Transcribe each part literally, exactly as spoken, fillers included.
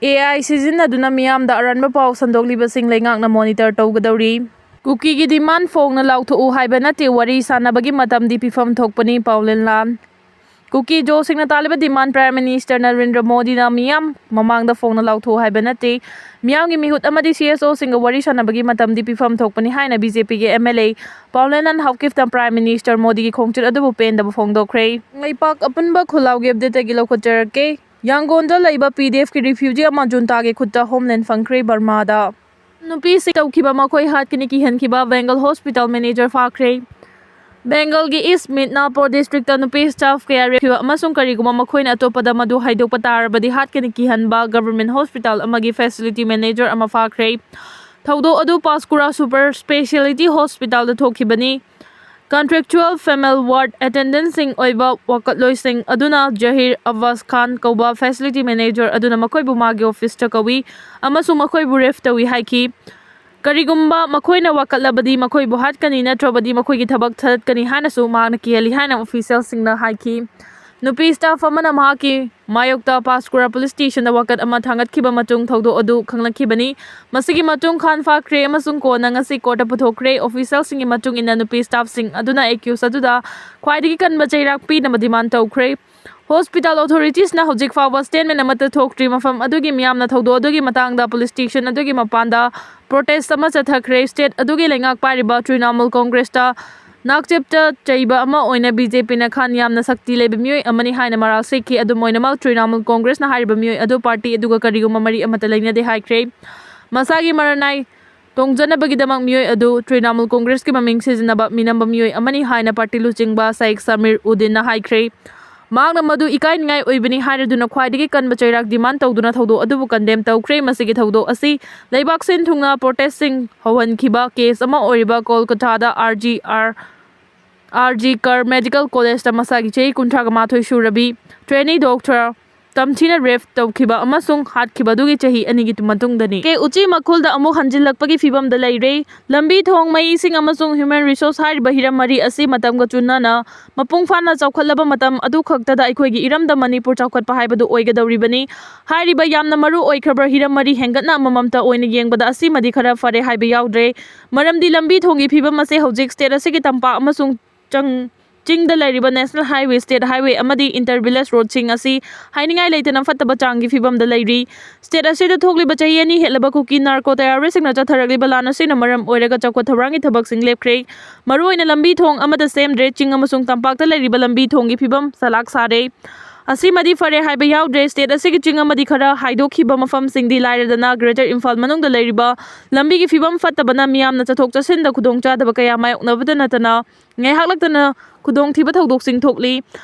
A I ꯁꯤꯖꯤꯟꯅꯗꯨꯅ ꯃꯤꯌꯥꯝꯗ ꯑꯔꯥꯟꯕ ꯄꯥꯎ ꯁꯟꯗꯣꯛꯂꯤꯕꯁꯤꯡ ꯂꯩꯉꯥꯛꯅ monitor ꯇꯧꯒꯗꯧꯔꯤ꯫ ꯀꯨꯀꯤꯒꯤ demand ꯐꯣꯡꯅ ꯂꯥꯎꯊꯣꯛꯎ ꯍꯥꯏꯕ ꯅꯠꯇꯦ, ꯋꯥꯔꯤ ꯁꯥꯟꯅꯕꯒꯤ ꯃꯇꯝꯗꯤ ꯄꯤꯐꯝ ꯊꯣꯛꯄꯅꯤ, ꯄꯥꯎꯂꯦꯟꯂꯥꯜ꯫ ꯀꯨꯀꯤ ꯖꯣꯁꯤꯡꯅ ꯇꯥꯜꯂꯤꯕ demand Prime Minister ꯅꯔꯦꯟꯗ꯭ꯔ ꯃꯣꯗꯤꯅ ꯃꯤꯌꯥꯝ ꯃꯃꯥꯡꯗ ꯐꯣꯡꯅ ꯂꯥꯎꯊꯣꯛꯎ ꯍꯥꯏꯕ ꯅꯠꯇꯦ, ꯃꯤꯌꯥꯝꯒꯤ ꯃꯤꯍꯨꯠ ꯑꯃꯗꯤ C S O ꯁꯤꯡꯒ ꯋꯥꯔꯤ ꯁꯥꯟꯅꯕꯒꯤ ꯃꯇꯝꯗꯤ ꯄꯤꯐꯝ ꯊꯣꯛꯄꯅꯤ ꯍꯥꯏꯅ B J P ꯒꯤ M L A ꯄꯥꯎꯂꯦꯟꯂꯥꯜ ꯍꯥꯎꯀꯤꯞꯇ Prime Minister ꯃꯣꯗꯤꯒꯤ ꯈꯣꯡꯆꯠ ꯑꯗꯨꯕꯨ ꯄꯦꯟꯗꯕ ꯐꯣꯡꯗꯣꯛꯈ꯭ꯔꯦ꯫ ꯂꯩꯄꯥꯛ ꯑꯄꯨꯟꯕ ꯈꯨꯜꯂꯥꯎꯒꯤ update ꯇꯒꯤ ꯂꯧꯈꯠꯆꯔꯛꯀꯦ꯫ ꯌꯥꯡꯒꯣꯟꯗ ꯂꯩꯕ P D F ꯀꯤ refugee ꯑꯃ junta ꯒꯤ ꯈꯨꯠꯇ homeland ꯐꯪꯈ꯭ꯔꯦ ꯕꯔꯃꯥꯗ꯫ ꯅꯨꯄꯤꯁꯤꯡ ꯇꯧꯈꯤꯕ ꯃꯈꯣꯏ ꯍꯥꯠꯀꯅꯤ ꯀꯤꯍꯟꯈꯤꯕ Bengal hospital manager ꯐꯥꯈ꯭ꯔꯦ꯫ Bengal ꯒꯤ East Midnapur district ꯇ ꯅꯨꯄꯤ staff ꯀꯌꯥ rape ꯇꯧꯈꯤꯕ ꯑꯃꯁꯨꯡ ꯀꯔꯤꯒꯨꯝꯕ ꯃꯈꯣꯏꯅ ꯑꯇꯣꯞꯄꯗ ꯃꯗꯨ ꯍꯥꯏꯗꯣꯛꯄ ꯇꯥꯔꯕꯗꯤ ꯍꯥꯠꯀꯅꯤ ꯀꯤꯍꯟꯕ government hospital ꯑꯃꯒꯤ facility manager ꯑꯃ ꯐꯥꯈ꯭ꯔꯦ꯫ ꯊꯧꯗꯣꯛ ꯑꯗꯨ Panchkula Super Speciality Hospital ꯗ ꯊꯣꯛꯈꯤꯕꯅꯤ꯫ Contractual female ward attendant ꯁꯤꯡ ꯑꯣꯏꯕ ꯋꯥꯀꯠꯂꯣꯏꯁꯤꯡ ꯑꯗꯨꯅ ꯖꯍꯤꯔ ꯑꯕꯥꯁ ꯈꯥꯟ ꯀꯧꯕ facility manager ꯑꯗꯨꯅ ꯃꯈꯣꯏꯕꯨ ꯃꯥꯒꯤ office ꯇ ꯀꯧꯏ ꯑꯃꯁꯨꯡ ꯃꯈꯣꯏꯕꯨ rape ꯇꯧꯏ ꯍꯥꯏꯈꯤ꯫ ꯀꯔꯤꯒꯨꯝꯕ ꯃꯈꯣꯏꯅ ꯋꯥꯀꯠꯂꯕꯗꯤ ꯃꯈꯣꯏꯕꯨ ꯍꯥꯠꯀꯅꯤ ꯅꯠꯇ꯭ꯔꯕꯗꯤ ꯃꯈꯣꯏꯒꯤ ꯊꯕꯛ ꯊꯥꯗꯠꯀꯅꯤ ꯍꯥꯏꯅꯁꯨ ꯃꯍꯥꯛꯅ ꯀꯤꯍꯜꯂꯤ ꯍꯥꯏꯅ official ꯁꯤꯡꯅ ꯍꯥꯏꯈꯤ꯫ ꯅꯨꯄꯤ staff ꯑꯃꯅ ꯃꯍꯥꯛꯀꯤ ꯃꯥꯌꯣꯛꯇ Panchkula Police Station ꯗ ꯋꯥꯀꯠ ꯑꯃ ꯊꯥꯡꯒꯠꯈꯤꯕ ꯃꯇꯨꯡ ꯊꯧꯗꯣꯛ ꯑꯗꯨ ꯈꯪꯂꯛꯈꯤꯕꯅꯤ꯫ ꯃꯁꯤꯒꯤ ꯃꯇꯨꯡ ꯈꯥꯟ ꯐꯥꯈ꯭ꯔꯦ ꯑꯃꯁꯨꯡ ꯀꯣꯟꯅ ꯉꯁꯤ court ꯇ ꯄꯨꯊꯣꯛꯈ꯭ꯔꯦ꯫ Official ꯁꯤꯡꯒꯤ ꯃꯇꯨꯡ ꯏꯟꯅ ꯅꯨꯄꯤ staff ꯁꯤꯡ ꯑꯗꯨꯅ accused ꯑꯗꯨꯗ ꯈ꯭ꯋꯥꯏꯗꯒꯤ ꯀꯟꯕ ꯆꯩꯔꯥꯛ ꯄꯤꯅꯕ demand ꯇꯧꯈ꯭ꯔꯦ꯫ Hospital authorities ꯅ ꯍꯧꯖꯤꯛ ꯐꯥꯎꯕ statement ꯑꯃꯠꯇ ꯊꯣꯛꯇ꯭ꯔꯤ꯫ ꯃꯐꯝ ꯑꯗꯨꯒꯤ ꯃꯤꯌꯥꯝꯅ ꯊꯧꯗꯣꯛ ꯑꯗꯨꯒꯤ ꯃꯇꯥꯡꯗ police station ꯑꯗꯨꯒꯤ ꯃꯄꯥꯟꯗ protest ꯑꯃ ꯆꯠꯊꯈ꯭ꯔꯦ꯫ State ꯑꯗꯨꯒꯤ ꯂꯩꯉꯥꯛ ꯄꯥꯏꯔꯤꯕ Trinamool Congress ꯇ ꯅꯥꯛꯆꯦꯞꯇ ꯆꯩꯕ ꯑꯃ ꯑꯣꯏꯅ B J P ꯅ ꯈꯥꯟ ꯌꯥꯝꯅ ꯁꯛꯇꯤ ꯂꯩꯕ ꯃꯤꯑꯣꯏ ꯑꯃꯅꯤ ꯍꯥꯏꯅ ꯃꯔꯥꯜ ꯁꯤꯈꯤ꯫ ꯑꯗꯨꯝ ꯑꯣꯏꯅꯃꯛ, Trinamool Congress ꯅ ꯍꯥꯏꯔꯤꯕ ꯃꯤꯑꯣꯏ ꯑꯗꯨ party ꯑꯗꯨꯒ ꯀꯔꯤꯒꯨꯝꯕ ꯃꯔꯤ ꯑꯃꯠꯇ ꯂꯩꯅꯗꯦ ꯍꯥꯏꯈ꯭ꯔꯦ꯫ ꯃꯁꯥꯒꯤ ꯃꯔꯅꯥꯏ ꯇꯣꯡꯖꯅꯕꯒꯤꯗꯃꯛ ꯃꯤꯑꯣꯏ ꯑꯗꯨ Trinamool Congress ꯀꯤ ꯃꯃꯤꯡ ꯁꯤꯖꯤꯟꯅꯕ ꯃꯤꯅꯝꯕ ꯃꯤꯑꯣꯏ ꯑꯃꯅꯤ ꯍꯥꯏꯅ party ꯂꯨꯆꯤꯡꯕ ꯁꯥꯏꯈ ꯁꯃꯤꯔ ꯎꯗꯤꯟꯅ ꯍꯥꯏꯈ꯭ꯔꯦ꯫ ꯃꯍꯥꯛꯅ ꯃꯗꯨ ꯏꯀꯥꯏꯅꯤꯡꯉꯥꯏ ꯑꯣꯏꯕꯅꯤ ꯍꯥꯏꯔꯗꯨꯅ ꯈ꯭ꯋꯥꯏꯗꯒꯤ ꯀꯟꯕ ꯆꯩꯔꯥꯛ demand ꯇꯧꯗꯨꯅ ꯊꯧꯗꯣꯛ ꯑꯗꯨꯕꯨ condemn ꯇꯧꯈ꯭ꯔꯦ꯫ ꯃꯁꯤꯒꯤ ꯊꯧꯗꯣꯛ ꯑꯁꯤ ꯂꯩꯕꯥꯛ ꯁꯤꯟ ꯊꯨꯡꯅ protest ꯁꯤꯡ ꯍꯧꯍꯟꯈꯤꯕ case ꯑꯃ ꯑꯣꯏꯔꯤꯕ ꯀꯣꯜꯀꯇꯥꯗ R G R, R G Kar Medical College ꯇ ꯃꯁꯥꯒꯤ ꯆꯍꯤ ꯀꯨꯟꯊ꯭ꯔꯥ ꯃꯥꯊꯣꯏ ꯁꯨꯔꯕꯤ trainee doctor ꯇꯝꯊꯤꯅ ꯔꯦꯞ ꯇꯧꯈꯤꯕ ꯑꯃꯁꯨꯡ ꯍꯥꯠꯈꯤꯕ ꯑꯗꯨꯒꯤ ꯆꯍꯤ ꯑꯅꯤꯒꯤ ꯃꯇꯨꯡꯗꯅꯤ꯫ ꯀꯦ ꯎꯆꯤ ꯃꯈꯨꯜꯗ ꯑꯃꯨꯛ ꯍꯟꯖꯤꯜꯂꯛꯄꯒꯤ ꯐꯤꯕꯝꯗ ꯂꯩꯔꯦ꯫ ꯂꯝꯕꯤ, ꯊꯣꯡ, ꯃꯩ, ꯏꯁꯤꯡ ꯑꯃꯁꯨꯡ human resource ꯍꯥꯏꯔꯤꯕ ꯍꯤꯔꯝ ꯃꯔꯤ ꯑꯁꯤ ꯃꯇꯝꯒ ꯆꯨꯅꯅ ꯃꯄꯨꯡ ꯐꯥꯅ ꯆꯥꯎꯈꯠꯂꯕ ꯃꯇꯝ ꯑꯗꯨ ꯈꯛꯇꯗ ꯑꯩꯈꯣꯏꯒꯤ ꯏꯔꯝꯗꯝ ꯃꯅꯤꯄꯨꯔ ꯆꯥꯎꯈꯠꯄ ꯍꯥꯏꯕꯗꯨ ꯑꯣꯏꯒꯗꯧꯔꯤꯕꯅꯤ꯫ ꯍꯥꯏꯔꯤꯕ ꯌꯥꯝꯅ ꯃꯔꯨ ꯑꯣꯏꯈ꯭ꯔꯕ ꯍꯤꯔꯝ ꯃꯔꯤ ꯍꯦꯟꯒꯠꯅ ꯑꯃꯃꯝꯇ ꯑꯣꯏꯅ ꯌꯦꯡꯕꯗ ꯑꯁꯤꯃꯗꯤ ꯈꯔ ꯐꯔꯦ ꯍꯥꯏꯕ ꯌꯥꯎꯗ꯭ꯔꯦ꯫ ꯃꯔꯝꯗꯤ ꯂꯝꯕꯤ ꯊꯣꯡꯒꯤ ꯐꯤꯕꯝ ꯑꯁꯦ ꯍꯧꯖꯤꯛ state ꯑꯁꯤꯒꯤ ꯇꯝꯄꯥꯛ ꯑꯃꯁꯨꯡ ꯆꯪ-, ꯆꯤꯡꯗ ꯂꯩꯔꯤꯕ national highway, state highway ꯑꯃꯗꯤ inter village roadꯁꯤꯡ ꯑꯁꯤ ꯍꯥꯏꯅꯤꯡꯉꯥꯏ ꯂꯩꯇꯅ ꯐꯠꯇꯕ ꯆꯥꯡꯒꯤ ꯐꯤꯕꯝꯗ ꯂꯩꯔꯤ꯫ State ꯑꯁꯤꯗ ꯊꯣꯛꯂꯤꯕ ꯆꯍꯤ ꯑꯅꯤ ꯍꯦꯜꯂꯕ ꯀꯨꯀꯤ narco terroristꯁꯤꯡꯅ ꯆꯠꯊꯔꯛꯂꯤꯕ ꯂꯥꯟ ꯑꯁꯤꯅ ꯃꯔꯝ ꯑꯣꯏꯔꯒ ꯆꯥꯎꯈꯠ ꯊꯧꯔꯥꯡꯒꯤ ꯊꯕꯛꯁꯤꯡ ꯂꯦꯞꯈ꯭ꯔꯦ꯫ ꯃꯔꯨꯑꯣꯏꯅ ꯂꯝꯕꯤ ꯊꯣꯡ ꯑꯃꯠꯇ ꯁꯦꯝꯗ꯭ꯔꯦ꯫ ꯆꯤꯡ ꯑꯃꯁꯨꯡ ꯇꯝꯄꯥꯛꯇ ꯂꯩꯔꯤꯕ ꯂꯝꯕꯤ ꯊꯣꯡꯒꯤ ꯐꯤꯕꯝ ꯆꯂꯥꯛ ꯁꯥꯔꯦ꯫ ꯑꯁꯤꯃꯗꯤ ꯐꯔꯦ ꯍꯥꯏꯕ ꯌꯥꯎꯗ꯭ꯔꯦ꯫ State ꯑꯁꯤꯒꯤ ꯆꯤꯡ ꯑꯃꯗꯤ ꯈꯔ ꯍꯥꯏꯗꯣꯛꯈꯤꯕ ꯃꯐꯝꯁꯤꯡꯗꯤ ꯂꯥꯏꯔꯗꯅ, Greater ꯏꯝꯐꯥꯜ ꯃꯅꯨꯡꯗ ꯂꯩꯔꯤꯕ ꯂꯝꯕꯤꯒꯤ ꯐꯤꯕꯝ ꯐꯠꯇꯕꯅ ꯃꯤꯌꯥꯝꯅ ꯆꯠꯊꯣꯛ ꯆꯠꯁꯤꯟꯗ ꯈꯨꯗꯣꯡꯆꯥꯗꯕ ꯀꯌꯥ ꯃꯥꯌꯣꯛꯅꯕꯗ ꯅꯠꯇꯅ, ꯉꯥꯏꯍꯥꯛ ꯂꯛꯇꯅ ꯈꯨꯗꯣꯡꯊꯤꯕ ꯊꯧꯗꯣꯛꯁꯤꯡ ꯊꯣꯛꯂꯤ꯫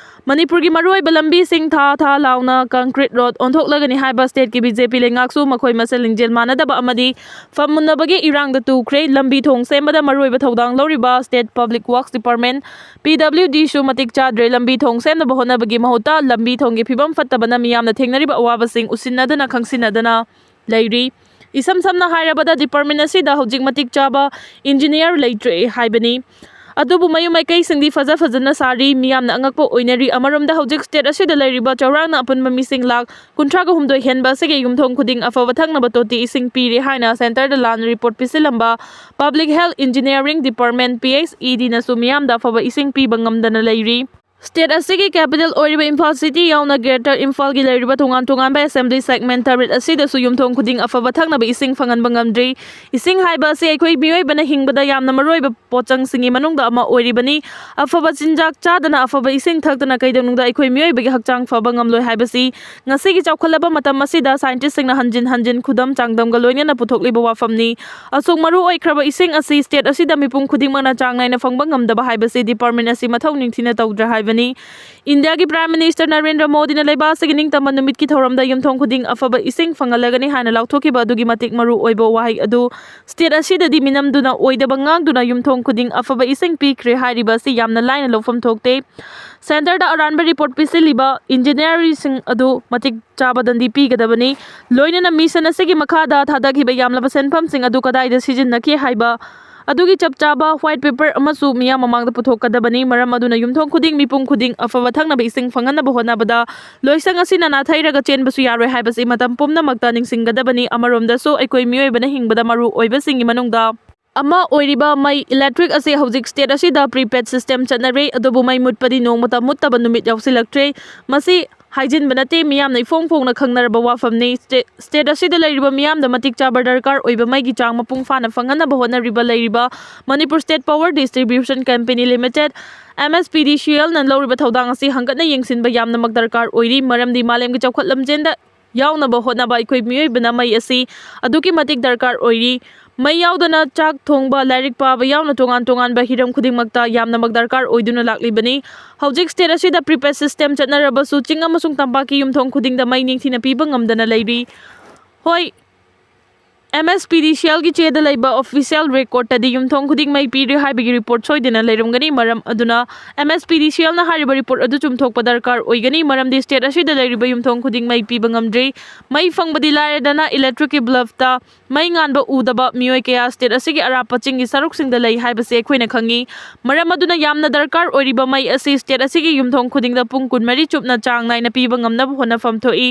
ꯃꯅꯤꯄꯨꯔꯒꯤ ꯃꯔꯨꯑꯣꯏꯕ ꯂꯝꯕꯤꯁꯤꯡ ꯊꯥ ꯊꯥ ꯂꯥꯎꯅ concrete road ꯑꯣꯟꯊꯣꯛꯂꯒꯅꯤ ꯍꯥꯏꯕ stateꯀꯤ BJP ꯂꯩꯉꯥꯛꯁꯨ ꯃꯈꯣꯏ ꯃꯁꯦꯜ ꯂꯤꯡꯖꯦꯜ ꯃꯥꯟꯅꯗꯕ ꯑꯃꯗꯤ ꯐꯝ ꯃꯨꯟꯅꯕꯒꯤ ꯏꯔꯥꯡꯗ ꯇꯨꯈ꯭ꯔꯦ꯫ ꯂꯝꯕꯤ ꯊꯣꯡ ꯁꯦꯝꯕꯗ ꯃꯔꯨꯑꯣꯏꯕ ꯊꯧꯗꯥꯡ ꯂꯧꯔꯤꯕ State Public Works Department, PWDꯁꯨ ꯃꯇꯤꯛ ꯆꯥꯗ꯭ꯔꯦ꯫ ꯂꯝꯕꯤ ꯊꯣꯡ ꯁꯦꯝꯅꯕ ꯍꯣꯠꯅꯕꯒꯤ ꯃꯍꯨꯠꯇ ꯂꯝꯕꯤ ꯊꯣꯡꯒꯤ ꯐꯤꯕꯝ ꯐꯠꯇꯕꯅ ꯃꯤꯌꯥꯝꯅ ꯊꯦꯡꯅꯔꯤꯕ ꯑꯋꯥꯕꯁꯤꯡ ꯎꯁꯤꯟꯅꯗꯅ ꯈꯪꯁꯤꯟꯅꯗꯅ ꯂꯩꯔꯤ꯫ ꯏꯁꯝ ꯁꯝꯅ ꯍꯥꯏꯔꯕꯗ, department ꯑꯁꯤꯗ ꯍꯧꯖꯤꯛ ꯃꯇꯤꯛ ꯆꯥꯕ engineer ꯂꯩꯇ꯭ꯔꯦ ꯍꯥꯏꯕꯅꯤ꯫ ꯑꯗꯨꯕꯨ ꯃꯌꯨꯝ ꯃꯀꯩꯁꯤꯡꯗꯤ ꯐꯖ ꯐꯖꯅ ꯁꯥꯔꯤ, ꯃꯤꯌꯥꯝꯅ ꯑꯉꯛꯄ ꯑꯣꯏꯅꯔꯤ꯫ ꯑꯃꯔꯣꯝꯗ ꯍꯧꯖꯤꯛ state ꯑꯁꯤꯗ ꯂꯩꯔꯤꯕ ꯆꯥꯎꯔꯥꯛꯅ ꯑꯄꯨꯟꯕ ꯃꯤꯁꯤꯡ ꯂꯥꯈ ꯀꯨꯟꯊ꯭ꯔꯥꯒ ꯍꯨꯝꯗꯣꯏ ꯍꯦꯟꯕ ꯑꯁꯤꯒꯤ ꯌꯨꯝꯊꯣꯡ ꯈꯨꯗꯤꯡ ꯑꯐꯕ ꯊꯛꯅꯕ ꯇꯣꯇꯤ ꯏꯁꯤꯡ ꯄꯤꯔꯦ ꯍꯥꯏꯅ centreꯗ ꯂꯥꯟꯅ report ꯄꯤꯁꯤꯜꯂꯝꯕ Public Health Engineering Department, PHEDꯅꯁꯨ ꯃꯤꯌꯥꯝꯗ ꯑꯐꯕ ꯏꯁꯤꯡ ꯄꯤꯕ ꯉꯝꯗꯅ ꯂꯩꯔꯤ꯫ State ꯑꯁꯤꯒꯤ capital ꯑꯣꯏꯔꯤꯕ ꯏꯝꯐꯥꯜ city ꯌꯥꯎꯅ Greater ꯏꯝꯐꯥꯜꯒꯤ ꯂꯩꯔꯤꯕ ꯇꯣꯉꯥꯟ ꯇꯣꯉꯥꯟꯕ assembly segment ꯇꯔꯦꯠ ꯑꯁꯤꯗꯁꯨ ꯌꯨꯝꯊꯣꯡ ꯈꯨꯗꯤꯡ ꯑꯐꯕ ꯊꯛꯅꯕ ꯏꯁꯤꯡ ꯐꯪꯍꯟꯕ ꯉꯝꯗ꯭ꯔꯤ꯫ ꯏꯁꯤꯡ ꯍꯥꯏꯕ ꯑꯁꯤ ꯑꯩꯈꯣꯏ ꯃꯤꯑꯣꯏꯕꯅ ꯍꯤꯡꯕꯗ ꯌꯥꯝꯅ ꯃꯔꯨꯑꯣꯏꯕ ꯄꯣꯠꯆꯪꯁꯤꯡꯒꯤ ꯃꯅꯨꯡꯗ ꯑꯃ ꯑꯣꯏꯔꯤꯕꯅꯤ꯫ ꯑꯐꯕ ꯆꯤꯟꯖꯥꯛ ꯆꯥꯗꯅ ꯑꯐꯕ ꯏꯁꯤꯡ ꯊꯛꯇꯅ ꯀꯩꯗꯧꯅꯨꯡꯗ ꯑꯩꯈꯣꯏ ꯃꯤꯑꯣꯏꯕꯒꯤ ꯍꯛꯆꯥꯡ ꯐꯕ ꯉꯝꯂꯣꯏ ꯍꯥꯏꯕꯁꯤ ꯉꯁꯤꯒꯤ ꯆꯥꯎꯈꯠꯂꯕ ꯃꯇꯝ ꯑꯁꯤꯗ scientistꯁꯤꯡꯅ ꯍꯟꯖꯤꯟ ꯍꯟꯖꯤꯟ ꯈꯨꯗꯝ ꯆꯥꯡꯗꯝꯒ ꯂꯣꯏꯅꯅ ꯄꯨꯊꯣꯛꯂꯤꯕ ꯋꯥꯐꯝꯅꯤ꯫ ꯑꯁꯨꯛ ꯃꯔꯨ ꯑꯣꯏꯈ꯭ꯔꯕ ꯏꯁꯤꯡ ꯑꯁꯤ state ꯑꯁꯤꯗ ꯃꯤꯄꯨꯝ ꯈꯨꯗꯤꯡꯃꯛꯅ ꯆꯥꯡ ꯅꯥꯏꯅ ꯐꯪꯕ ꯉꯝꯗꯕ ꯍꯥꯏꯕꯁꯤ department ꯑꯁꯤ ꯃꯊꯧ ꯅꯤꯡꯊꯤꯅ ꯇꯧꯗ꯭ꯔꯦ ꯍꯥꯏꯕ ꯍꯥꯏꯕꯅꯤ꯫ ꯏꯟꯗꯤꯌꯥꯒꯤ Prime Minister ꯅꯔꯦꯟꯗ꯭ꯔ ꯃꯣꯗꯤꯅ ꯂꯩꯕꯥꯛ ꯑꯁꯤꯒꯤ ꯅꯤꯡꯇꯝꯕ ꯅꯨꯃꯤꯠꯀꯤ ꯊꯧꯔꯝꯗ ꯌꯨꯝꯊꯣꯡ ꯈꯨꯗꯤꯡ ꯑꯐꯕ ꯏꯁꯤꯡ ꯐꯪꯍꯜꯂꯒꯅꯤ ꯍꯥꯏꯅ ꯂꯥꯎꯊꯣꯛꯈꯤꯕ ꯑꯗꯨꯒꯤ ꯃꯇꯤꯛ ꯃꯔꯨ ꯑꯣꯏꯕ ꯋꯥꯍꯩ ꯑꯗꯨ state ꯑꯁꯤꯗꯗꯤ ꯃꯤꯅꯝꯗꯨꯅ ꯑꯣꯏꯗꯕ ꯉꯥꯡꯗꯨꯅ ꯌꯨꯝꯊꯣꯡ ꯈꯨꯗꯤꯡ ꯑꯐꯕ ꯏꯁꯤꯡ ꯄꯤꯈ꯭ꯔꯦ ꯍꯥꯏꯔꯤꯕ ꯑꯁꯤ ꯌꯥꯝꯅ ꯂꯥꯏꯅ ꯂꯧꯐꯝ ꯊꯣꯛꯇꯦ꯫ Centreꯗ ꯑꯔꯥꯟꯕ report ꯄꯤꯁꯤꯜꯂꯤꯕ engineerꯁꯤꯡ ꯑꯗꯨ ꯃꯇꯤꯛ ꯆꯥꯕ ꯗꯟꯗꯤ ꯄꯤꯒꯗꯕꯅꯤ꯫ ꯂꯣꯏꯅꯅ mission ꯑꯁꯤꯒꯤ ꯃꯈꯥꯗ ꯊꯥꯗꯈꯤꯕ ꯌꯥꯝꯂꯕ ꯁꯦꯟꯐꯝꯁꯤꯡ ꯑꯗꯨ ꯀꯗꯥꯏꯗ ꯁꯤꯖꯤꯟꯅꯈꯤ ꯍꯥꯏꯕ ꯑꯗꯨꯒꯤ ꯆꯞ ꯆꯥꯕ white paper ꯑꯃꯁꯨ ꯃꯤꯌꯥꯝ ꯃꯃꯥꯡꯗ ꯄꯨꯊꯣꯛꯀꯗꯕꯅꯤ꯫ ꯃꯔꯝ ꯑꯗꯨꯅ ꯌꯨꯝꯊꯣꯡ ꯈꯨꯗꯤꯡ, ꯃꯤꯄꯨꯝ ꯈꯨꯗꯤꯡ ꯑꯐꯕ ꯊꯛꯅꯕ ꯏꯁꯤꯡ ꯐꯪꯍꯟꯅꯕ ꯍꯣꯠꯅꯕꯗ ꯂꯣꯏꯁꯪ ꯑꯁꯤꯅ ꯅꯥꯊꯩꯔꯒ ꯆꯦꯟꯕꯁꯨ ꯌꯥꯔꯣꯏ ꯍꯥꯏꯕꯁꯤ ꯃꯇꯝ ꯄꯨꯝꯅꯃꯛꯇ ꯅꯤꯡꯁꯤꯡꯒꯗꯕꯅꯤ꯫ ꯑꯃꯔꯣꯝꯗꯁꯨ ꯑꯩꯈꯣꯏ ꯃꯤꯑꯣꯏꯕꯅ ꯍꯤꯡꯕꯗ ꯃꯔꯨ ꯑꯣꯏꯕꯁꯤꯡꯒꯤ ꯃꯅꯨꯡꯗ ꯑꯃ ꯑꯣꯏꯔꯤꯕ ꯃꯩ, electric, ꯑꯁꯤ ꯍꯧꯖꯤꯛ state ꯑꯁꯤꯗ prepaid system ꯆꯠꯅꯔꯦ꯫ ꯑꯗꯨꯕꯨ ꯃꯩ ꯃꯨꯠꯄꯗꯤ ꯅꯣꯡꯃꯇ ꯃꯨꯠꯇꯕ ꯅꯨꯃꯤꯠ ꯌꯥꯎꯁꯤꯜꯂꯛꯇ꯭ꯔꯦ꯫ ꯃꯁꯤ ꯍꯥꯏꯖꯤꯟꯕ ꯅꯠꯇꯦ, ꯃꯤꯌꯥꯝꯅ ꯏꯐꯣꯡ ꯐꯣꯡꯅ ꯈꯪꯅꯔꯕ ꯋꯥꯐꯝꯅꯤ꯫ State, state ꯑꯁꯤꯗ ꯂꯩꯔꯤꯕ ꯃꯤꯌꯥꯝꯗ ꯃꯇꯤꯛ ꯆꯥꯕ ꯗꯔꯀꯥꯔ ꯑꯣꯏꯕ ꯃꯩꯒꯤ ꯆꯥꯡ ꯃꯄꯨꯡ ꯐꯥꯅ ꯐꯪꯍꯟꯅꯕ ꯍꯣꯠꯅꯔꯤꯕ ꯂꯩꯔꯤꯕ Manipur State Power Distribution Company Limited, MSPDCLꯅ ꯂꯧꯔꯤꯕ ꯊꯧꯗꯥꯡ ꯑꯁꯤ ꯍꯪꯒꯠꯅ ꯌꯦꯡꯁꯤꯟꯕ ꯌꯥꯝꯅꯃꯛ ꯗꯔꯀꯥꯔ ꯑꯣꯏꯔꯤ꯫ ꯃꯔꯝꯗꯤ ꯃꯥꯂꯦꯝꯒꯤ ꯆꯥꯎꯈꯠ ꯂꯝꯖꯦꯟꯗ ꯌꯥꯎꯅꯕ ꯍꯣꯠꯅꯕ ꯑꯩꯈꯣꯏ ꯃꯤꯑꯣꯏꯕꯅ ꯃꯩ ꯑꯁꯤ ꯑꯗꯨꯛꯀꯤ ꯃꯇꯤꯛ ꯗꯔꯀꯥꯔ ꯑꯣꯏꯔꯤ꯫ ꯃꯩ ꯌꯥꯎꯗꯅ ꯆꯥꯛ ꯊꯣꯡꯕ, ꯂꯥꯏꯔꯤꯛ ꯄꯥꯕ ꯌꯥꯎꯅ ꯇꯣꯉꯥꯟ ꯇꯣꯉꯥꯟꯕ ꯍꯤꯔꯝ ꯈꯨꯗꯤꯡꯃꯛꯇ ꯌꯥꯝꯅꯃꯛ ꯗꯔꯀꯥꯔ ꯑꯣꯏꯗꯨꯅ ꯂꯥꯛꯂꯤꯕꯅꯤ꯫ ꯍꯧꯖꯤꯛ state ꯑꯁꯤꯗ prepaid system ꯆꯠꯅꯔꯕꯁꯨ ꯆꯤꯡ ꯑꯃꯁꯨꯡ ꯇꯝꯄꯥꯛꯀꯤ ꯌꯨꯝꯊꯣꯡ ꯈꯨꯗꯤꯡꯗ ꯃꯩ ꯅꯤꯡꯊꯤꯅ ꯄꯤꯕ ꯉꯝꯗꯅ ꯂꯩꯔꯤ꯫ ꯍꯣꯏ, MSPDCLꯒꯤ ꯆꯦꯗ ꯂꯩꯕ official recordꯇꯗꯤ ꯌꯨꯝꯊꯣꯡ ꯈꯨꯗꯤꯡ ꯃꯩ ꯄꯤꯔꯦ ꯍꯥꯏꯕꯒꯤ report ꯁꯣꯏꯗꯅ ꯂꯩꯔꯝꯒꯅꯤ꯫ ꯃꯔꯝ ꯑꯗꯨꯅ MSPDCLꯅ ꯍꯥꯏꯔꯤꯕ report ꯑꯗꯨ ꯆꯨꯝꯊꯣꯛꯄ ꯗꯔꯀꯥꯔ ꯑꯣꯏꯒꯅꯤ꯫ ꯃꯔꯝꯗꯤ state ꯑꯁꯤꯗ ꯂꯩꯔꯤꯕ ꯌꯨꯝꯊꯣꯡ ꯈꯨꯗꯤꯡ ꯃꯩ ꯄꯤꯕ ꯉꯝꯗ꯭ꯔꯤ꯫ ꯃꯩ ꯐꯪꯕꯗꯤ ꯂꯥꯏꯔꯗꯅ electricꯀꯤ bulbꯇ ꯃꯩ ꯉꯥꯟꯕ ꯎꯗꯕ ꯃꯤꯑꯣꯏ ꯀꯌꯥ state ꯑꯁꯤꯒꯤ ꯑꯔꯥꯞꯄ ꯆꯤꯡꯒꯤ ꯁꯔꯨꯛꯁꯤꯡꯗ ꯂꯩ ꯍꯥꯏꯕꯁꯤ ꯑꯩꯈꯣꯏꯅ ꯈꯪꯉꯤ꯫ ꯃꯔꯝ ꯑꯗꯨꯅ ꯌꯥꯝꯅ ꯗꯔꯀꯥꯔ ꯑꯣꯏꯔꯤꯕ ꯃꯩ ꯑꯁꯤ state ꯑꯁꯤꯒꯤ ꯌꯨꯝꯊꯣꯡ ꯈꯨꯗꯤꯡꯗ ꯄꯨꯡ ꯀꯨꯟꯃꯔꯤ ꯆꯨꯞꯅ ꯆꯥꯡ ꯅꯥꯏꯅ ꯄꯤꯕ ꯉꯝꯅꯕ ꯍꯣꯠꯅꯐꯝ ꯊꯣꯛꯏ꯫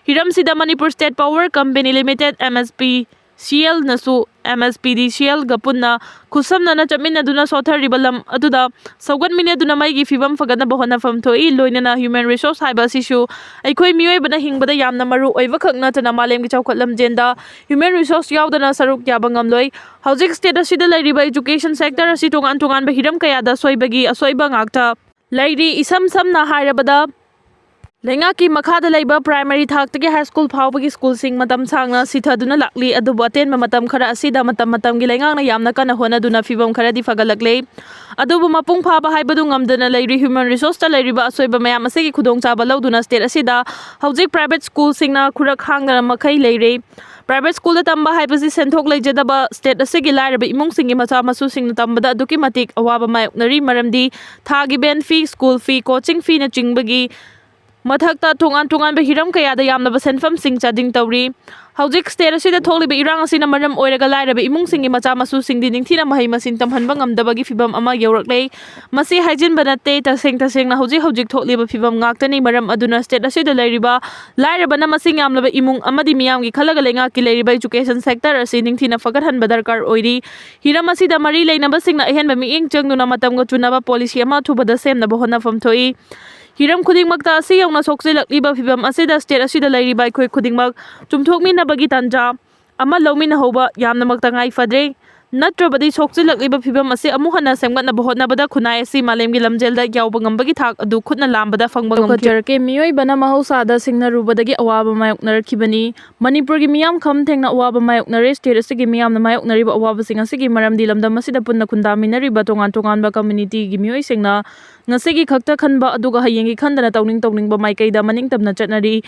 ꯍꯤꯔꯝꯁꯤꯗ Manipur State Power Company Limited, MSPCLꯅꯁꯨ MSPDCLꯒ ꯄꯨꯟꯅ ꯈꯨꯠꯁꯝꯅꯅ ꯆꯠꯃꯤꯟꯅꯗꯨꯅ ꯁꯣꯠꯊꯔꯤꯕ ꯂꯝ ꯑꯗꯨꯗ ꯁꯧꯒꯠꯃꯤꯟꯅꯗꯨꯅ ꯃꯩꯒꯤ ꯐꯤꯕꯝ ꯐꯒꯠꯅꯕ ꯍꯣꯠꯅꯐꯝ ꯊꯣꯛꯏ꯫ ꯂꯣꯏꯅꯅ human resource ꯍꯥꯏꯕ ꯑꯁꯤꯁꯨ ꯑꯩꯈꯣꯏ ꯃꯤꯑꯣꯏꯕꯅ ꯍꯤꯡꯕꯗ ꯌꯥꯝꯅ ꯃꯔꯨ ꯑꯣꯏꯕ ꯈꯛ ꯅꯠꯇꯅ ꯃꯥꯂꯦꯝꯒꯤ ꯆꯥꯎꯈꯠ ꯂꯝꯖꯦꯟꯗ human resource ꯌꯥꯎꯗꯅ ꯁꯔꯨꯛ ꯌꯥꯕ ꯉꯝꯂꯣꯏ꯫ ꯍꯧꯖꯤꯛ state ꯑꯁꯤꯗ ꯂꯩꯔꯤꯕ education sector ꯑꯁꯤ ꯇꯣꯉꯥꯟ ꯇꯣꯉꯥꯟꯕ ꯍꯤꯔꯝ ꯀꯌꯥꯗ ꯁꯣꯏꯕꯒꯤ ꯑꯁꯣꯏꯕ ꯉꯥꯛꯇ ꯂꯩꯔꯤ꯫ ꯏꯁꯝ ꯁꯝꯅ ꯍꯥꯏꯔꯕꯗ, ꯂꯩꯉꯥꯛꯀꯤ ꯃꯈꯥꯗ ꯂꯩꯕ primary ꯊꯥꯛꯇꯒꯤ high school ꯐꯥꯎꯕꯒꯤ schoolꯁꯤꯡ ꯃꯇꯝ ꯁꯥꯡꯅ ꯁꯤꯊꯗꯨꯅ ꯂꯥꯛꯂꯤ, ꯑꯗꯨꯕꯨ ꯑꯇꯦꯟꯕ ꯃꯇꯝ ꯈꯔ ꯑꯁꯤꯗ ꯃꯇꯝ ꯃꯇꯝꯒꯤ ꯂꯩꯉꯥꯛꯅ ꯌꯥꯝꯅ ꯀꯟꯅ ꯍꯣꯠꯅꯗꯨꯅ ꯐꯤꯚꯝ ꯈꯔꯗꯤ ꯐꯒꯠꯂꯛꯂꯦ꯫ ꯑꯗꯨꯕꯨ ꯃꯄꯨꯡ ꯐꯥꯕ ꯍꯥꯏꯕꯗꯨ ꯉꯝꯗꯅ ꯂꯩꯔꯤ꯫ Human resourceꯇ ꯂꯩꯔꯤꯕ ꯑꯁꯣꯏꯕ ꯃꯌꯥꯝ ꯑꯁꯤꯒꯤ ꯈꯨꯗꯣꯡꯆꯥꯕ ꯂꯧꯗꯨꯅ state ꯑꯁꯤꯗ ꯍꯧꯖꯤꯛ private schoolꯁꯤꯡꯅ ꯈꯨꯔꯛ ꯍꯥꯡꯗꯅ ꯃꯈꯩ ꯂꯩꯔꯦ꯫ Private schoolꯗ ꯇꯝꯕ ꯍꯥꯏꯕꯁꯤ ꯁꯦꯟꯊꯣꯛ ꯂꯩꯖꯗꯕ state ꯑꯁꯤꯒꯤ ꯂꯥꯏꯔꯕ ꯏꯃꯨꯡꯁꯤꯡꯒꯤ ꯃꯆꯥ ꯃꯁꯨꯁꯤꯡꯅ ꯇꯝꯕꯗ ꯑꯗꯨꯛꯀꯤ ꯃꯇꯤꯛ ꯑꯋꯥꯕ ꯃꯥꯌꯣꯛꯅꯔꯤ, ꯃꯔꯝꯗꯤ ꯊꯥꯒꯤ van fee, school fee, coaching feeꯅꯆꯤꯡꯕꯒꯤ ꯃꯊꯛꯇ ꯇꯣꯉꯥꯟ ꯇꯣꯉꯥꯟꯕ ꯍꯤꯔꯝ ꯀꯌꯥꯗ ꯌꯥꯝꯂꯕ ꯁꯦꯟꯐꯝꯁꯤꯡ ꯆꯥꯗꯤꯡ ꯇꯧꯔꯤ꯫ ꯍꯧꯖꯤꯛ state ꯑꯁꯤꯗ ꯊꯣꯛꯂꯤꯕ ꯏꯔꯥꯡ ꯑꯁꯤꯅ ꯃꯔꯝ ꯑꯣꯏꯔꯒ ꯂꯥꯏꯔꯕ ꯏꯃꯨꯡꯁꯤꯡꯒꯤ ꯃꯆꯥ ꯃꯁꯨꯁꯤꯡꯗꯤ ꯅꯤꯡꯊꯤꯅ ꯃꯍꯩ ꯃꯁꯤꯡ ꯇꯝꯍꯟꯕ ꯉꯝꯗꯕꯒꯤ ꯐꯤꯚꯝ ꯑꯃ ꯌꯧꯔꯛꯂꯦ꯫ ꯃꯁꯤ ꯍꯥꯏꯖꯤꯟꯕ ꯅꯠꯇꯦ, ꯇꯁꯦꯡ ꯇꯁꯦꯡꯅ ꯍꯧꯖꯤꯛ ꯍꯧꯖꯤꯛ ꯊꯣꯛꯂꯤꯕ ꯐꯤꯚꯝ ꯉꯥꯛꯇꯅꯤ꯫ ꯃꯔꯝ ꯑꯗꯨꯅ state ꯑꯁꯤꯗ ꯂꯩꯔꯤꯕ ꯂꯥꯏꯔꯕꯅ ꯃꯁꯤꯡ ꯌꯥꯝꯂꯕ ꯏꯃꯨꯡ ꯑꯃꯗꯤ ꯃꯤꯌꯥꯝꯒꯤ ꯈꯜꯂꯒ ꯂꯩꯉꯥꯛꯀꯤ ꯂꯩꯔꯤꯕ education sector ꯑꯁꯤ ꯅꯤꯡꯊꯤꯅ ꯐꯒꯠꯍꯟꯕ ꯗꯔꯀꯥꯔ ꯑꯣꯏꯔꯤ꯫ ꯍꯤꯔꯝ ꯑꯁꯤꯗ ꯃꯔꯤ ꯂꯩꯅꯕꯁꯤꯡꯅ ꯑꯍꯦꯟꯕ ꯃꯤꯠꯌꯦꯡ ꯆꯪꯗꯨꯅ ꯃꯇꯝꯒ ꯆꯨꯅꯕ policy ꯑꯃ ꯑꯊꯨꯕꯗ ꯁꯦꯝꯅꯕ ꯍꯣꯠꯅꯐꯝ ꯊꯣꯛꯏ꯫ ꯍꯤꯔꯝ ꯈꯨꯗꯤꯡꯃꯛꯇ ꯑꯁꯤ ꯌꯧꯅ ꯁꯣꯛꯆꯤꯜꯂꯛꯂꯤꯕ ꯐꯤꯚꯝ ꯑꯁꯤꯗ state ꯑꯁꯤꯗ ꯂꯩꯔꯤꯕ ꯑꯩꯈꯣꯏ ꯈꯨꯗꯤꯡꯃꯛ ꯆꯨꯝꯊꯣꯛꯃꯤꯟꯅꯕꯒꯤ ꯇꯥꯟꯖꯥ ꯑꯃ ꯂꯧꯃꯤꯟꯅꯍꯧꯕ ꯌꯥꯝꯅꯃꯛ ꯇꯉꯥꯏ ꯐꯗ꯭ꯔꯦ꯫ ꯅꯠꯇ꯭ꯔꯕꯗꯤ ꯁꯣꯛꯆꯤꯜꯂꯛꯂꯤꯕ ꯐꯤꯚꯝ ꯑꯁꯤ ꯑꯃꯨꯛ ꯍꯟꯅ ꯁꯦꯝꯒꯠꯅꯕ ꯍꯣꯠꯅꯕꯗ ꯈꯨꯟꯅꯥꯏ ꯑꯁꯤ ꯃꯥꯂꯦꯝꯒꯤ ꯂꯝꯖꯦꯜꯗ ꯌꯥꯎꯕ ꯉꯝꯕꯒꯤ ꯊꯥꯛ ꯑꯗꯨ ꯈꯨꯠꯅ ꯂꯥꯝꯕꯗ ꯐꯪꯕ ꯉꯝꯈꯤꯔꯣꯏ꯫ ꯆꯥꯎꯈꯠꯆꯔꯛꯀꯦ꯫ ꯃꯤꯑꯣꯏꯕꯅ ꯃꯍꯧꯁꯥꯗ ꯁꯤꯡꯅꯔꯨꯕꯗꯒꯤ ꯑꯋꯥꯕ ꯃꯥꯌꯣꯛꯅꯔꯛꯈꯤꯕꯅꯤ꯫ ꯃꯅꯤꯄꯨꯔꯒꯤ ꯃꯤꯌꯥꯝ ꯈꯝ ꯊꯦꯡꯅ ꯑꯋꯥꯕ ꯃꯥꯌꯣꯛꯅꯔꯦ꯫ State ꯑꯁꯤꯒꯤ ꯃꯤꯌꯥꯝꯅ ꯃꯥꯌꯣꯛꯅꯔꯤꯕ ꯑꯋꯥꯕꯁꯤꯡ ꯑꯁꯤꯒꯤ ꯃꯔꯝꯗꯤ ꯂꯝꯗꯝ ꯑꯁꯤꯗ ꯄꯨꯟꯅ ꯈꯨꯟꯗꯥꯃꯤꯟꯅꯔꯤꯕ ꯇꯣꯉꯥꯟ ꯇꯣꯉꯥꯟꯕ communityꯒꯤ ꯃꯤꯑꯣꯏꯁꯤꯡꯅ ꯉꯁꯤꯒꯤ ꯈꯛꯇ ꯈꯟꯕ ꯑꯗꯨꯒ ꯍꯌꯦꯡꯒꯤ ꯈꯟꯗꯅ ꯇꯧꯅꯤꯡ ꯇꯧꯅꯤꯡꯕ ꯃꯥꯏꯀꯩꯗ ꯃꯅꯤꯡ ꯇꯝꯅ ꯆꯠꯅꯔꯤ꯫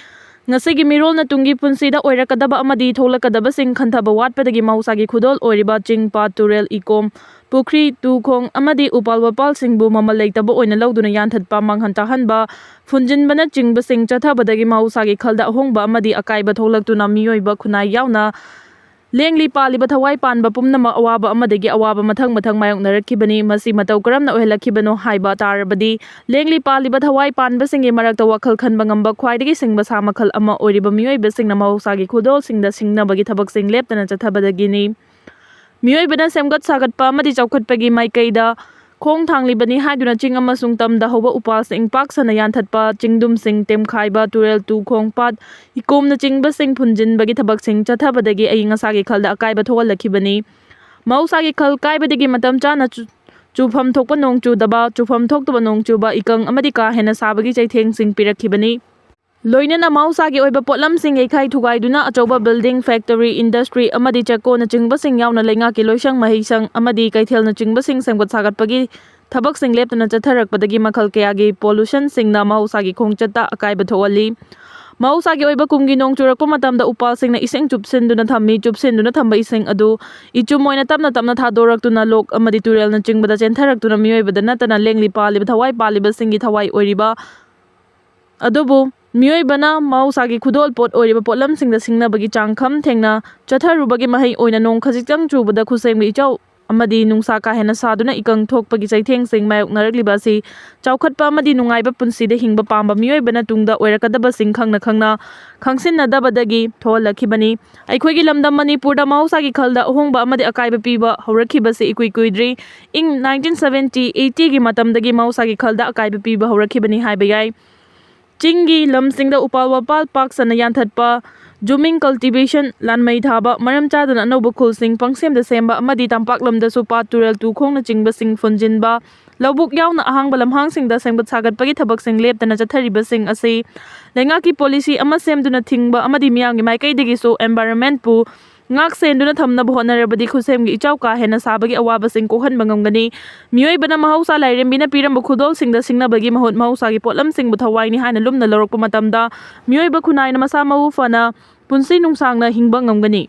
ꯉꯁꯤꯒꯤ ꯃꯤꯔꯣꯜꯅ ꯇꯨꯡꯒꯤ ꯄꯨꯟꯁꯤꯗ ꯑꯣꯏꯔꯛꯀꯗꯕ ꯑꯃꯗꯤ ꯊꯣꯛꯂꯛꯀꯗꯕꯁꯤꯡ ꯈꯟꯊꯕ ꯋꯥꯠꯄꯗꯒꯤ ꯃꯍꯧꯁꯥꯒꯤ ꯈꯨꯗꯣꯜ ꯑꯣꯏꯔꯤꯕ ꯆꯤꯡ, ꯄꯥꯠ, ꯇꯨꯔꯦꯜ, ꯏꯀꯣꯝ, ꯄꯨꯈ꯭ꯔꯤ, ꯇꯨ, ꯈꯣꯡ ꯑꯃꯗꯤ ꯎꯄꯥꯜ ꯋꯥꯄꯥꯜꯁꯤꯡꯕꯨ ꯃꯃꯜ ꯂꯩꯇꯕ ꯑꯣꯏꯅ ꯂꯧꯗꯨꯅ ꯌꯥꯟꯊꯠꯄ, ꯃꯥꯡꯍꯟ ꯇꯥꯍꯟꯕ, ꯐꯨꯟꯖꯤꯟꯕꯅꯆꯤꯡꯕꯁꯤꯡ ꯆꯠꯊꯕꯗꯒꯤ ꯃꯍꯧꯁꯥꯒꯤ ꯈꯜꯗ ꯑꯍꯣꯡꯕ ꯑꯃꯗꯤ ꯑꯀꯥꯏꯕ ꯊꯣꯛꯂꯛꯇꯨꯅ ꯃꯤꯑꯣꯏꯕ ꯈꯨꯟꯅꯥꯏ ꯌꯥꯎꯅ ꯂꯦꯡꯂꯤ ꯄꯥꯜꯂꯤꯕ ꯊꯋꯥꯏ ꯄꯥꯟꯕ ꯄꯨꯝꯅꯃꯛ ꯑꯋꯥꯕ ꯑꯃꯗꯒꯤ ꯑꯋꯥꯕ ꯃꯊꯪ ꯃꯊꯪ ꯃꯥꯌꯣꯛꯅꯔꯛꯈꯤꯕꯅꯤ꯫ ꯃꯁꯤ ꯃꯇꯧ ꯀꯔꯝꯅ ꯑꯣꯏꯍꯜꯂꯛꯈꯤꯕꯅꯣ ꯍꯥꯏꯕ ꯇꯥꯔꯕꯗꯤ, ꯂꯦꯡꯂꯤ ꯄꯥꯜꯂꯤꯕ ꯊꯋꯥꯏ ꯄꯥꯟꯕꯁꯤꯡꯒꯤ ꯃꯔꯛꯇ ꯋꯥꯈꯜ ꯈꯟꯕ ꯉꯝꯕ ꯈ꯭ꯋꯥꯏꯗꯒꯤ ꯁꯤꯡꯕ ꯁꯥ ꯃꯈꯜ ꯑꯃ ꯑꯣꯏꯔꯤꯕ ꯃꯤꯑꯣꯏꯕꯁꯤꯡꯅ ꯃꯍꯧꯁꯥꯒꯤ ꯈꯨꯗꯣꯜꯁꯤꯡꯗ ꯁꯤꯡꯅꯕꯒꯤ ꯊꯕꯛꯁꯤꯡ ꯂꯦꯞꯇꯅ ꯆꯠꯊꯕꯗꯒꯤꯅꯤ꯫ ꯃꯤꯑꯣꯏꯕꯅ ꯁꯦꯝꯒꯠ ꯁꯥꯒꯠꯄ ꯑꯃꯗꯤ ꯆꯥꯎꯈꯠꯄꯒꯤ ꯃꯥꯏꯀꯩꯗ ꯈꯣꯡ ꯊꯥꯡꯂꯤꯕꯅꯤ ꯍꯥꯏꯗꯨꯅ ꯆꯤꯡ ꯑꯃꯁꯨꯡ ꯇꯝꯗ ꯍꯧꯕ ꯎꯄꯥꯜꯁꯤꯡ ꯄꯥꯛ ꯁꯟꯅ ꯌꯥꯟꯊꯠꯄ, ꯆꯤꯡꯗꯨꯝꯁꯤꯡ ꯇꯦꯝꯈꯥꯏꯕ, ꯇꯨꯔꯦꯜ, ꯇꯨ, ꯈꯣꯡ, ꯄꯥꯠ, ꯏꯀꯣꯝꯅꯆꯤꯡꯕꯁꯤꯡ ꯐꯨꯟꯖꯤꯟꯕꯒꯤ ꯊꯕꯛꯁꯤꯡ ꯆꯠꯊꯕꯗꯒꯤ ꯑꯏꯪ ꯑꯁꯥꯒꯤ ꯈꯜꯗ ꯑꯀꯥꯏꯕ ꯊꯣꯛꯍꯜꯂꯛꯈꯤꯕꯅꯤ꯫ ꯃꯍꯧꯁꯥꯒꯤ ꯈꯜ ꯀꯥꯏꯕꯗꯒꯤ ꯃꯇꯝ ꯆꯥꯅ ꯆꯨ-, ꯆꯨꯐꯝ ꯊꯣꯛꯄ ꯅꯣꯡ ꯆꯨꯗꯕ, ꯆꯨꯐꯝ ꯊꯣꯛꯇꯕ ꯅꯣꯡ ꯆꯨꯕ, ꯏꯀꯪ ꯑꯃꯗꯤ ꯀꯥ ꯍꯦꯟꯅ ꯁꯥꯕꯒꯤ ꯆꯩꯊꯦꯡꯁꯤꯡ ꯄꯤꯔꯛꯈꯤꯕꯅꯤ꯫ ꯂꯣꯏꯅꯅ ꯃꯍꯧꯁꯥꯒꯤ ꯑꯣꯏꯕ ꯄꯣꯠꯂꯝꯁꯤꯡ ꯌꯩꯈꯥꯏ ꯊꯨꯒꯥꯏꯗꯨꯅ ꯑꯆꯧꯕ building, factory, industry ꯑꯃꯗꯤ ꯆꯦꯛꯀꯣꯟꯅꯆꯤꯡꯕꯁꯤꯡ ꯌꯥꯎꯅ ꯂꯩꯉꯥꯛꯀꯤ ꯂꯣꯏꯁꯪ, ꯃꯍꯩꯁꯪ ꯑꯃꯗꯤ ꯀꯩꯊꯦꯜꯅꯆꯤꯡꯕꯁꯤꯡ ꯁꯦꯝꯒꯠ ꯁꯥꯒꯠꯄꯒꯤ ꯊꯕꯛꯁꯤꯡ ꯂꯦꯞꯇꯅ ꯆꯠꯊꯔꯛꯄꯗꯒꯤ ꯃꯈꯜ ꯀꯌꯥꯒꯤ pollutionꯁꯤꯡꯅ ꯃꯍꯧꯁꯥꯒꯤ ꯈꯣꯡꯆꯠꯇ ꯑꯀꯥꯏꯕ ꯊꯣꯛꯍꯜꯂꯤ꯫ ꯃꯍꯧꯁꯥꯒꯤ ꯑꯣꯏꯕ ꯀꯨꯝꯒꯤ ꯅꯣꯡ ꯆꯨꯔꯛꯄ ꯃꯇꯝꯗ ꯎꯄꯥꯜꯁꯤꯡꯅ ꯏꯁꯤꯡ ꯆꯨꯞꯁꯤꯟꯗꯨꯅ ꯊꯝꯃꯤ꯫ ꯆꯨꯞꯁꯤꯟꯗꯨꯅ ꯊꯝꯕ ꯏꯁꯤꯡ ꯑꯗꯨ ꯏꯆꯨꯝ ꯑꯣꯏꯅ ꯇꯞꯅ ꯇꯞꯅ ꯊꯥꯗꯣꯔꯛꯇꯨꯅ ꯂꯣꯛ ꯑꯃꯗꯤ ꯇꯨꯔꯦꯜꯅꯆꯤꯡꯕꯗ ꯆꯦꯟꯊꯔꯛꯇꯨꯅ ꯃꯤꯑꯣꯏꯕꯗ ꯅꯠꯇꯅ ꯂꯦꯡꯂꯤ ꯄꯥꯜꯂꯤꯕ ꯊꯋꯥꯏ ꯄꯥꯜꯂꯤꯕꯁꯤꯡꯒꯤ ꯊꯋꯥꯏ ꯑꯣꯏꯔꯤꯕ ꯑꯗꯨꯕꯨ ꯃꯤꯑꯣꯏꯕꯅ ꯃꯍꯧꯁꯥꯒꯤ ꯈꯨꯗꯣꯜ ꯄꯣꯠ ꯑꯣꯏꯔꯤꯕ ꯄꯣꯠꯂꯝꯁꯤꯡꯗ ꯁꯤꯡꯅꯕꯒꯤ ꯆꯥꯡꯈꯝ ꯊꯦꯡꯅ ꯆꯠꯊꯔꯨꯕꯒꯤ ꯃꯍꯩ ꯑꯣꯏꯅ ꯅꯣꯡ ꯈꯖꯤꯛꯇꯪ ꯆꯨꯕꯗ ꯈꯨꯠꯁꯦꯝꯒꯤ ꯏꯆꯥꯎ ꯑꯃꯗꯤ ꯅꯨꯡꯁꯥ ꯀꯥ ꯍꯦꯟꯅ ꯁꯥꯗꯨꯅ ꯏꯀꯪ ꯊꯣꯛꯄꯒꯤ ꯆꯩꯊꯦꯡꯁꯤꯡ ꯃꯥꯌꯣꯛꯅꯔꯛꯂꯤꯕ ꯑꯁꯤ ꯆꯥꯎꯈꯠꯄ ꯑꯃꯗꯤ ꯅꯨꯡꯉꯥꯏꯕ ꯄꯨꯟꯁꯤꯗ ꯍꯤꯡꯕ ꯄꯥꯝꯕ ꯃꯤꯑꯣꯏꯕꯅ ꯇꯨꯡꯗ ꯑꯣꯏꯔꯛꯀꯗꯕꯁꯤꯡ ꯈꯪꯅ ꯈꯪꯅ ꯈꯪꯁꯤꯟꯅꯗꯕꯗꯒꯤ ꯊꯣꯛꯍꯜꯂꯛꯈꯤꯕꯅꯤ꯫ ꯑꯩꯈꯣꯏꯒꯤ ꯂꯝꯗꯝ ꯃꯅꯤꯄꯨꯔꯗ ꯃꯍꯧꯁꯥꯒꯤ ꯈꯜꯗ ꯑꯍꯣꯡꯕ ꯑꯃꯗꯤ ꯑꯀꯥꯏꯕ ꯄꯤꯕ ꯍꯧꯔꯛꯈꯤꯕꯁꯤ ꯏꯀꯨꯏ ꯀꯨꯏꯗ꯭ꯔꯤ꯫ ꯏꯪ nineteen seventy eightyꯒꯤ ꯃꯇꯝꯗꯒꯤ ꯃꯍꯧꯁꯥꯒꯤ ꯈꯜꯗ ꯑꯀꯥꯏꯕ ꯄꯤꯕ ꯍꯧꯔꯛꯈꯤꯕꯅꯤ ꯍꯥꯏꯕ ꯌꯥꯏ꯫ ꯆꯤꯡꯒꯤ ꯂꯝꯁꯤꯡꯗ ꯎꯄꯥꯜ ꯋꯥꯄꯥꯜ ꯄꯥꯛ ꯁꯟꯅ ꯌꯥꯟꯊꯠꯄ, ꯖꯨꯃꯤꯡ cultivation, ꯂꯥꯟꯃꯩ ꯊꯥꯕ, ꯃꯔꯝ ꯆꯥꯗꯅ ꯑꯅꯧꯕ ꯈꯨꯜꯁꯤꯡ ꯄꯪꯁꯦꯝꯗ ꯁꯦꯝꯕ ꯑꯃꯗꯤ ꯇꯝꯄꯥꯛ ꯂꯝꯗꯁꯨ ꯄꯥꯠ, ꯇꯨꯔꯦꯜ, ꯇꯨꯈꯣꯡꯅꯆꯤꯡꯕꯁꯤꯡ ꯐꯨꯟꯖꯤꯟꯕ, ꯂꯧꯕꯨꯛ ꯌꯥꯎꯅ ꯑꯍꯥꯡꯕ ꯂꯝꯍꯥꯡꯁꯤꯡꯗ ꯁꯦꯝꯒꯠ ꯁꯥꯒꯠꯄꯒꯤ ꯊꯕꯛꯁꯤꯡ ꯂꯦꯞꯇꯅ ꯆꯠꯊꯔꯤꯕꯁꯤꯡ ꯑꯁꯤ ꯂꯩꯉꯥꯛꯀꯤ policy ꯑꯃ ꯁꯦꯝꯗꯨꯅ ꯊꯤꯡꯕ ꯑꯃꯗꯤ ꯃꯤꯌꯥꯝꯒꯤ ꯃꯥꯏꯀꯩꯗꯒꯤꯁꯨ environmentꯄꯨ ꯉꯥꯛ ꯁꯦꯟꯗꯨꯅ ꯊꯝꯅꯕ ꯍꯣꯠꯅꯔꯕꯗꯤ ꯈꯨꯠꯁꯦꯝꯒꯤ ꯏꯆꯥꯎ ꯀꯥ ꯍꯦꯟꯅ ꯁꯥꯕꯒꯤ ꯑꯋꯥꯕꯁꯤꯡ ꯀꯣꯛꯍꯟꯕ ꯉꯝꯒꯅꯤ꯫ ꯃꯤꯑꯣꯏꯕꯅ ꯃꯍꯧꯁꯥ ꯂꯥꯏꯔꯦꯝꯕꯤꯅ ꯄꯤꯔꯝꯕ ꯈꯨꯗꯣꯜꯁꯤꯡꯗ ꯁꯤꯡꯅꯕꯒꯤ ꯃꯍꯨꯠ ꯃꯍꯧꯁꯥꯒꯤ ꯄꯣꯠꯂꯝꯁꯤꯡꯕꯨ ꯊꯋꯥꯏꯅꯤ ꯍꯥꯏꯅ ꯂꯨꯝꯅ ꯂꯧꯔꯛꯄ ꯃꯇꯝꯗ ꯃꯤꯑꯣꯏꯕ ꯈꯨꯟꯅꯥꯏꯅ ꯃꯁꯥ ꯃꯎ ꯐꯅ ꯄꯨꯟꯁꯤ ꯅꯨꯡꯁꯥꯡꯅ ꯍꯤꯡꯕ ꯉꯝꯒꯅꯤ꯫